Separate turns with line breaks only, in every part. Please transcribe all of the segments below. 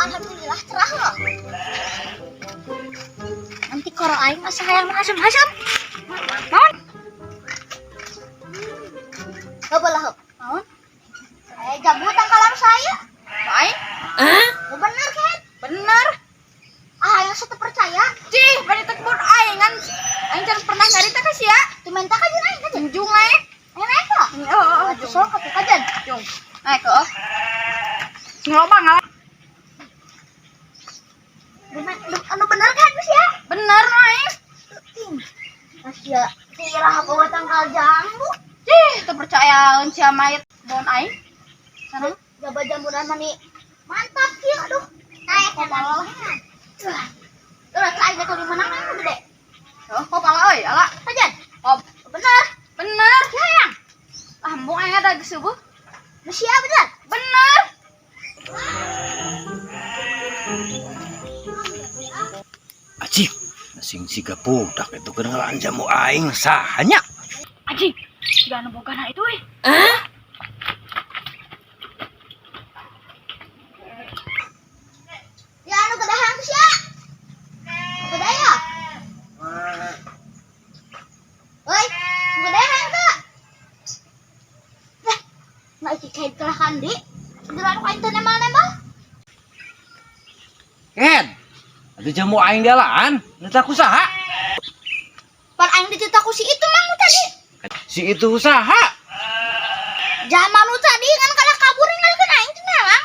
Alhamdulillah cerah loh. Nanti koro aing asa hayang hasem-hasem.
Naon?
Heup lah heup. Naon? Eh, jambu tangkalan saya.
Aing?
Oh, bener kan?
Bener.
Ah, aing asa teu percaya.
Cih, bari teh kebun aing kan. Aing can pernah nyarita ka sia.
Teu menta kajen aing kajen.
Junjung aing.
Aing naik kok.
Heeh,
Atuh sok atuh kajen.
Jung. Naik ke. Sing loba ngalah.
Bener, anu bener kan Mas ya?
Bener no aing.
Asia, tirah bawa tangkal jambu.
Cih, teu percayaeun sia mayit bon aing. Sana.
Jaba jamburan mani mantap kieu aduh. Naik ke malah. Udah terakhir kali menang kan gede.
Oh, kop ala euy, ala.
Kajen.
Kop.
Bener.
Bener.
Ya yang.
Ah, embung aing ada geus subuh.
Sia bener.
Bener.
Acik, sing siga budak itu keur ngalaan jamu aing sahanya.
Anjing, siga anu bogana itu euy.
Ya anu gedahan sia. Gede ya? Woi, gedahan teu? Lah, nah iki kain kelahan di. Geran kain teu nembal-nembal.
Ken, ada jamu aing dialaan, nu ku saha?
Pan aing dicerita ku si itu mang nu tadi.
Si itu saha?
Zaman nu tadi kan kalah kabur ngalikeun aing cenah mang.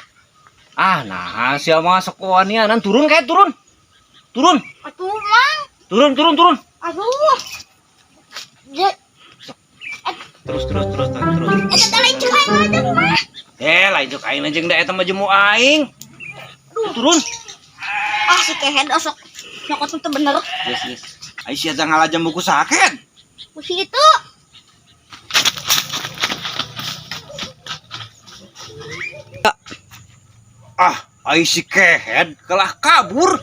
Ah, nah sia mah sok wanianan turun kayak turun. Turun,
Atuh mang.
turun, turun, turun.
Aduh. Ja,
Terus, terus, terus, terus, terus.
eta teh lain ceuk aing aja mah.
Eh, lain cek aing jeung da eta mah jamu aing. Turun.
Ah si kehed osok nyokot teu bener.
Yes, yes. Ai sia teh ngalah jambu ku saha, Ken?
Ku si itu.
Ah, ai si kehed kalah kabur.